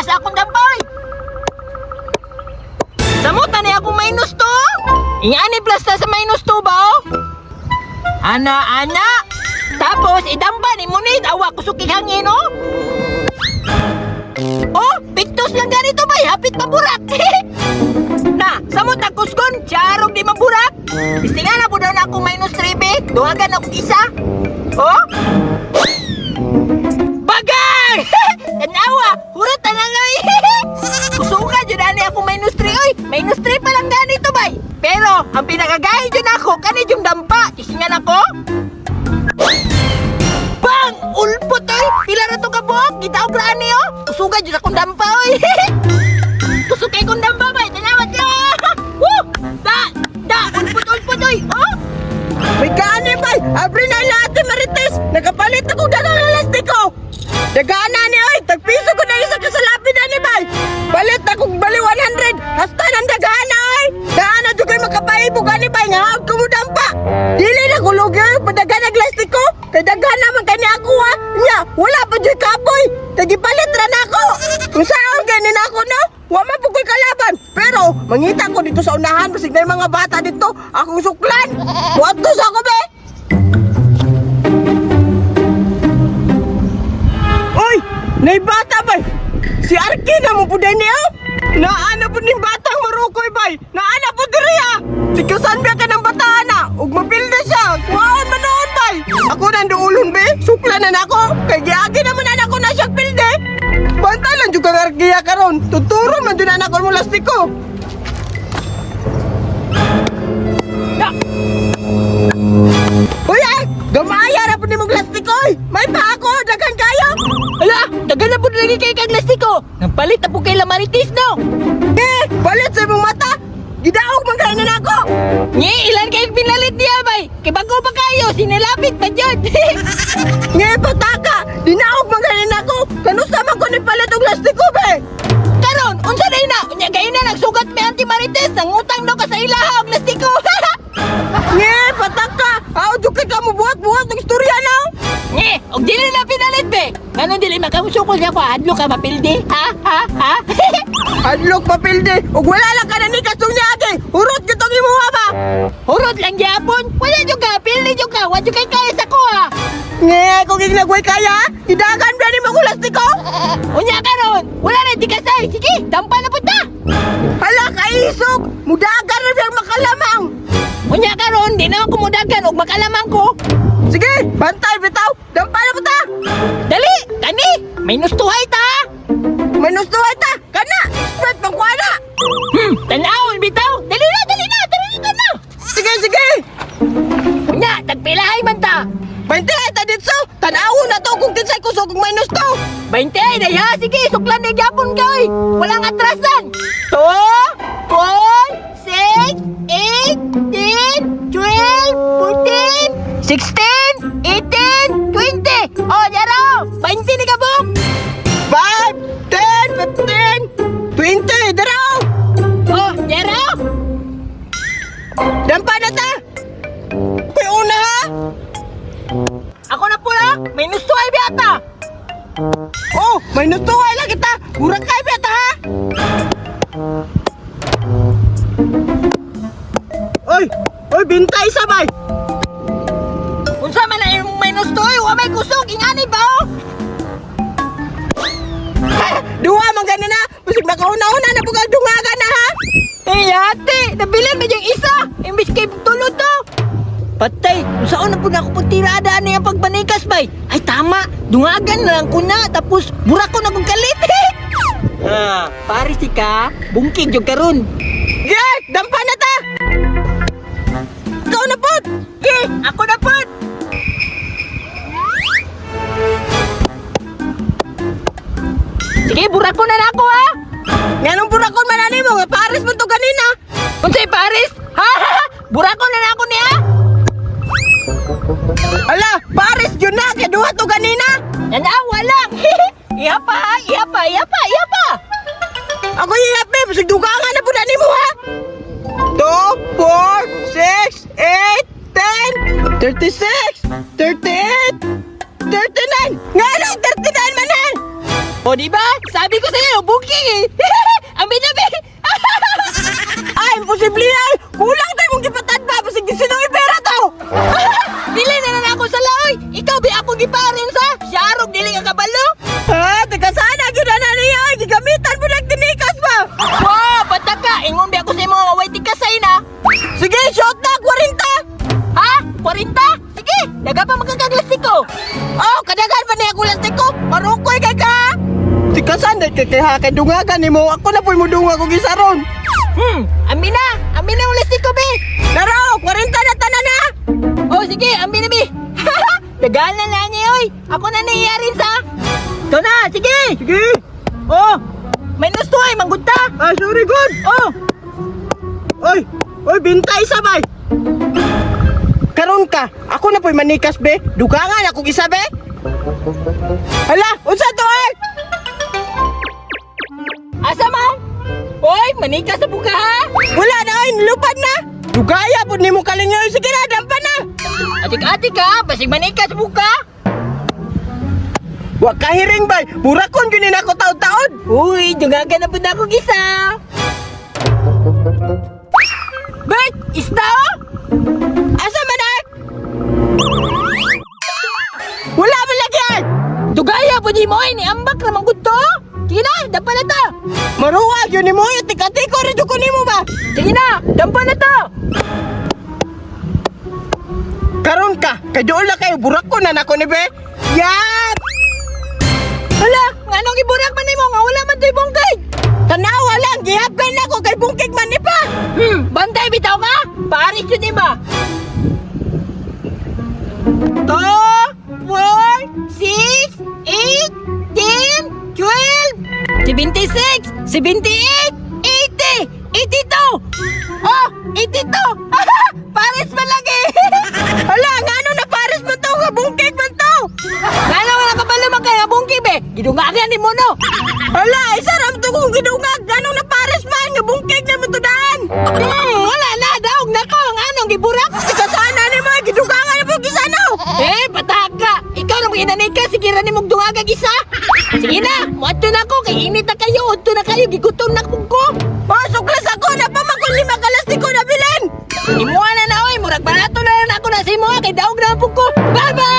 Usuga sa akong dampa oy. Samot na ni akong minus 2. Ingani plus na sa minus 2 ba oh? Ana, ana. Tapos idamba ni Munid awa kusog kay hangin oh. Oh, pictus lang ganito bay, hapit maburak. Na, samot na kusgon, charog di maburak. Pistingan na po daw na akong minus 3 b. Duhagan akong isa. Oh? Bagay! Tanawa, hurot na lang oy. Kusuga jud ani ako minus 3 oy. Minus 3 pa lang ganito bay. Pero ang pinakagahi jud ako kani yung dampa. Isingan ako. Bang! Ulpot oy! Pila ra to ka buok? Gitaog ra ani oh. Kusuga jud akong dampa oy. Kusog kay kong dampa bay. Tanawa ka. Woo! Da! Da! Ulpot ulpot oy. Oh! May kaani bay, abri na lahat ni Marites. Nakapalit ako dagang elastiko. Dagana ni oy, tagpiso ko na isa kasalapi na ni bay. Palit akong bali 100. Hasta nang dagana oy. Daan na jud kay makapaibog ani bay nga hawd ko mo dampa. Dili na ko lugi padagan ang elastiko. Kay daghan naman kani ako ha. Nya, wala pa jud kapoy. Kay gipalit ra nako. Kung saan kay ni nako no? Wa man pud ko'y kalaban. Pero mangita ko dito sa unahan basig na mga bata dito. Akong suklan. Muadto sa ako be. Oy, nay bata bay. Si Arki na mo pud niyo. Naa na pud ning batang marukoy bay. Naa na pud diri ah. Si kasan ba ka ng bataan na? Ug mapilda siya. Kuhaon man noon bay. Ako nang duulon be. Suklan na nako. Kay giagi naman na nako na siyang pilde. Bantay lang jud kang Arkiya karon. Tuturo man jud na nako mo lastiko. Da! Uy ay, gamaya ra pud nimong lastiko oy. May pa ako daghan kayo. Ala, daghan na pud lagi kay kag lastiko. Nagpalit na pud kay Lamaritis no. Eh, balit sa imong mata. Gidaog man kay na nako. Ngi, ilan kay pinalit niya bay? Kay bago pa kayo, sinilapit pa jud. Ngay pataka, dinaog man kay nako. Kanusa man ko ni palit og lastiko be? Karon, unsa day na? Unya gay na nagsugat mi anti Marites, nangutang daw ka sa ilaha og lastiko. Ngay pataka, aw jud kay ka mo buhat-buhat ng istorya na. Ngi, og dili na pinalit be. Nganong dili makamusukol niya ko, hadlo ka mapildi? Ha? Ha? Ha? Adlok papilde, ug wala lang ka na ni kasong niya ate. Hurot gyud tong imuha ba? Hurot lang gyapon. Wala jud ka, pildi jud ka, wa jud kay kaya sa ko ha. Ngay kung gignagway kaya, gidagan ba ni mo ko lastiko? Unya karon, wala na di kasay. Sige, dampa na pud ta. Hala kaisog, mudagan ra biyang makalamang. Unya karon, di na ako mudagan og makalamang ko. Sige, bantay bitaw, dampa na po ta. Dali, kani, minus tuhay ta. Minus duha ta, kana, expert pang kuana. Tanawon bitaw. Dali na, dali na, dali na na. Sige, sige. Unya, tagpilahay man ta. 20 ay ta ditso, tan-awon na to kung kinsay kusog og minus 2. 20 ay day ha, sige, suklan na gyapon ka oy. Walang atrasan. 2, 4, 6, 8, 10, 12, 14, 16, 18, 20. Oh, yaro, 20 ni kabuk. 5, 10, 15, 20, daraw! Oh, yaro. Dampa na ta! Ko'y una ha! Ako na pula, minus 2 ay biyata. Oh, minus 2 ay lang kita! Murag kay beta ha! Oy! Oy, bintay sabay! Unsa man na imong minus 2 ay, wa may kusog, ingani ba oh? Duha man gani na! Basig makauna-una na pug dungagan na ha! Eh, ate, nabilin ba yung isa? Imbis kay tulod to. Patay, saan na po na ako pagtirada na yung pagbanikas, bay? Ay, tama, dungagan na lang ko na, tapos mura ko na kong kalit. Ah, pare si ka, bungkig yung karon. Ge! Dampa na ta! Ikaw na pod! Eh, ako na po. Sige, burak ko na na ako, ha? Nganong burakon man ani mo nga pares man to ganina! Unsay pares? Ha? Burak ko na na ako niya? Ala, pares yun na! Kay duha to ganina! Nanawa lang. Iha pa, ha? Iha pa, iha pa, iha pa. Ako yung happy, basig dugangan na po na nimo ha. 2, 4, 6, 8, 10, 36, 38, 39. Nga anong 39 manan? O, di ba? Sabi ko sa'yo, booking eh. Ang binabi. Ay, imposible ay! Kulang tayo mong gipatad ba? Basig di sino pera to! Dili na na ako sa laoy. Ikaw bi ako giparin sa? Siyarog dili ka kabalo. Ha? Taga sana, gyud na niya ay! Gigamitan mo nagtinikas ba? Wow, pataka. Ingon bi ako sa imo nga way tikasay na. Sige, shot na! 40! Ha? 40? Sige, daga pa magkakaglastiko. Oh, kadagan pa niya kulang ko. Marukoy kay ka. Tikasan dahil kay kay kay dungagan nimo. Ako na po'y mudungag og isa ron. Amin na. Amin na ang lastiko bi. Dara, 40 na tanan na. Oh, sige, amin na bi. Dagal na lang niya, oy. Ako na naiyarin sa. Ito na, sige. Sige. Oh, minus 2 ay manggunta. Ah, sorry good. Oh, Oy, oy binta isa bay. Karon ka, ako na po'y manikas be. Dugangan akong isa be. Hala, unsa to ay? Asa man? Oy, manika sa buka ha. Wala na ay, nilupad na. Dugaya pud nimo kalingaw. Sige na, dampa na. Atik-atik ka, basig manika sa buka. Wa kahiring bay. Burakon gyud ni nako taod-taod. Uy, dungagan na pud ako gisa. Bert, isda oh! Asa man ay? Wala man lagi ay. Dugaya po di mo ay ni ambak ramang gudto. Sige na, dampa na to. Maruwa yun ni mo, tikatiko rin ko nimo ba? Sige na, dampa na to. Karon ka, kay doon lang kayo, burak ko na nako ni be. Yap! Hala, nganong iburak man nimo nga wala man to'y bungkay. Tanawa lang, gihapgan na ko kay bungkig man ni pa. Bantay bitaw ka? Paris yun iba. 2, 4, 6, 8, 10, 12, 76, 78, 80, 82. Oh, 82. Paris man lagi. Hala, ngano na pares man to, nga bungkig man to. Ngano wala ka ba lumang kay bungkig be? Gidungagan ni mo no. Hala, isa ram to kong gidungag, ngano na pares man, nga bungkig na mo to daan. Wala na daog na ko ang anong giburak. Tika sana ni mo, gidugangan na po gisano. Eh, pataka! Ikaw na mag-inanig ka, sige ra ni mong dungagag isa! Sige na, muadto na ko, kay init na kayo, udto na kayo, gigutom na kung ko! Oh, suklas ako, napamakon lima kalas ko na bilin. Imuha na na, oy, murag barato na lang ako na sa imuha, kay daog na pug ko! Bye-bye!